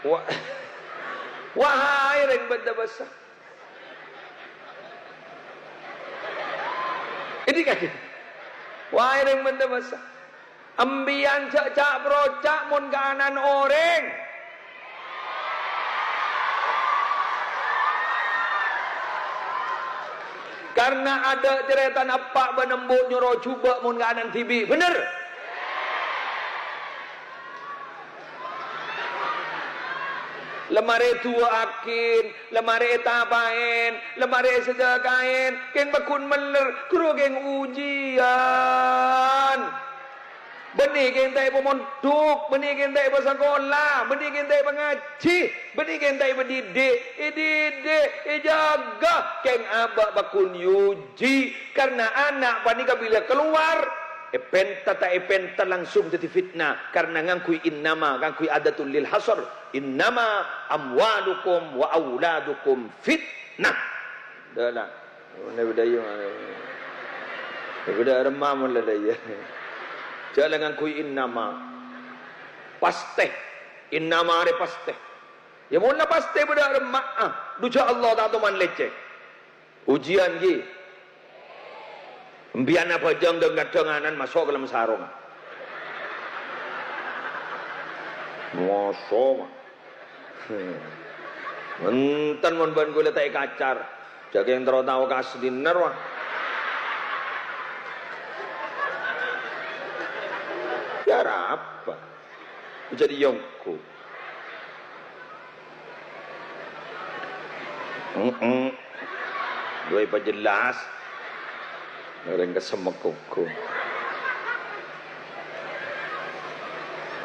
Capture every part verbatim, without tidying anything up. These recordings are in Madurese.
Wa-, wahai rèng bâdâ bâsa. Ini kan. Wahai rèng bâdâ bâsa. Empèyan jhâ' ca'-proca' mon kaana'an orèng. Karna adâ' carètana eppa' bân embu' nyoro jhubâ' mon kaana'an dhibi'. Bhender? Lamarè duwâ'âghin, lamarè ètapa'èn, lamarè èsadhâkaèn, kèng paggun mèller, ghuru kèng ujiyân. Bânnè kèng ta' èpamondhuk, bânnè kèng ta' èpasakola, bânnè kèng ta' èpangajhi, bânnè kèng ta' èpadhidhi', èdhidhi', èjâgâ, kèng abâ' paggun èuji. Karna ana' panèka bilâ kalowar, èpènta ta' èpènta langsung dhâddhi fitnah, karna ngangghuy innama, ngangghuy adatul lil hasr, "Innama amwalukum wa auladukum fitnah." Dâ' la. Mon bâdâ iyâ, bâdâ remma mon la dâ' iyâ. Jhâ' la ngangghuy innama. Pastè. Innama arè pastè. Iyâ, mon la pastè bâdâ remma, ah, dujâ Allah ta' toman lècèk. Ujiyân, ghi. Empèyan abhâjâng dhâng-kadhâng ana'na maso' ka dâlem sarongnga. Maso', Pak. Enten mon bân kaulâ ta' èkacar. Jhâ' kèng terro tao kaaslinna, rowa. Yâ, arapa? Jhâ' diyonggu. Heeh. Duwâ èpajelas. Orèng kasemmek kokoh.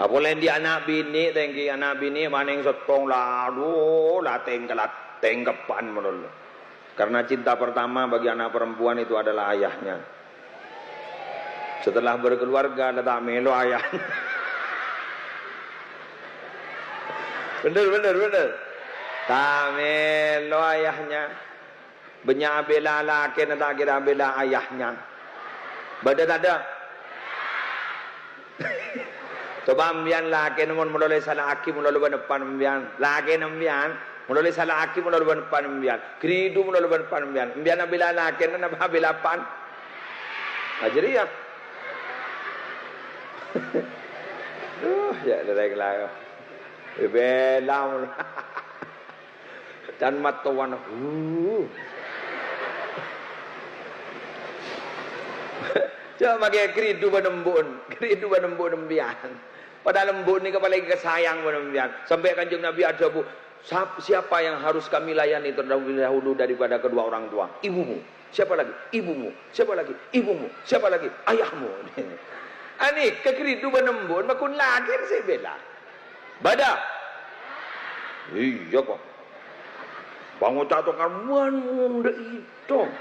Apolè andi' ana' binè', tèngghi ana' binè' manèng sèttong, la, adu, la tèngka-, la tèngkeppa'an malolo. Karena cinta pertama bagi anak perempuan itu adalah ayahnya. Setelah berkeluarga, la ta' mèlo ayahnya. Bener, bener, bener. Ta' mèlo ayahnya. Bânnya' abhilâ lakèna ta' kèra abhilâ ayahnya. Bâdâ tadâ'? Coba empèyan lakèna mon malolo èsala'aghi malolo bân eppa'na empèyan. Lakèna empèyan malolo èsala'aghi malolo bân eppa'na empèyan. Ghâridhu malolo bân eppa'na empèyan. Empèyan abhilâ lakèna napa abhilâ eppa'na? Nah, jârèya. Duh, yâ, lereng la. Èbhilâ. Can mattowana, hu. Jhâ' makè ghâridhu bân embu'en, ghâridhu bân embu'en empèyan. Padahal embu' nèka palèng èkasayang bân empèyan. Sampè' Kanjeng Nabi adhâbu, "Sap-, siapa yang harus kami layani terlebih dahulu daripada kedua orang tua?" Ibumu. Siapa lagi? Ibumu. Siapa lagi? Ibumu. Siapa lagi? Ayahmu. Anèka ghâridhu bân embu'en, makon lakèna sè èbhilâ. Bâdâ? Iyâ, kok. Pangoca' tokar, "Man, mon dâ' èdhung.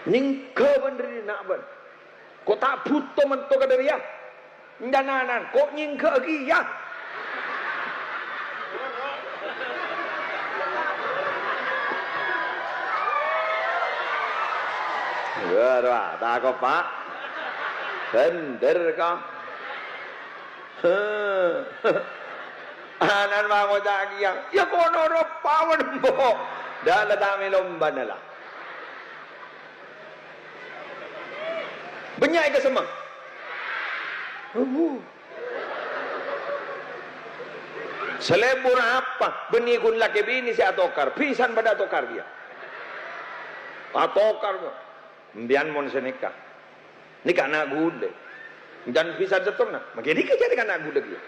Nyèngghâ bân dâri na' bân. Ko' ta' bhuto manto ka dâriyâ. Enjâ' nanan, ko' nyèngghâ kèya." Wah, wah, tako', Pak. Bhender, kok. Ana'na pangoca' kèya, "Yâ, kono ropa mon embu'." Dâ' la ta' mèlo embana la. Bânnya' èkasemma. Abu. Salèbur apa? Bânnè ghun lakè binè sè atokar. Bhisan padâ atokar kèya. Atokar, Bu. Empèyan mon sanèka. Nèka ana' ghulâ. Jhân bhisan sèttongnga. Mangkè nèka jhâ' nèka ana' ghulâ kèya.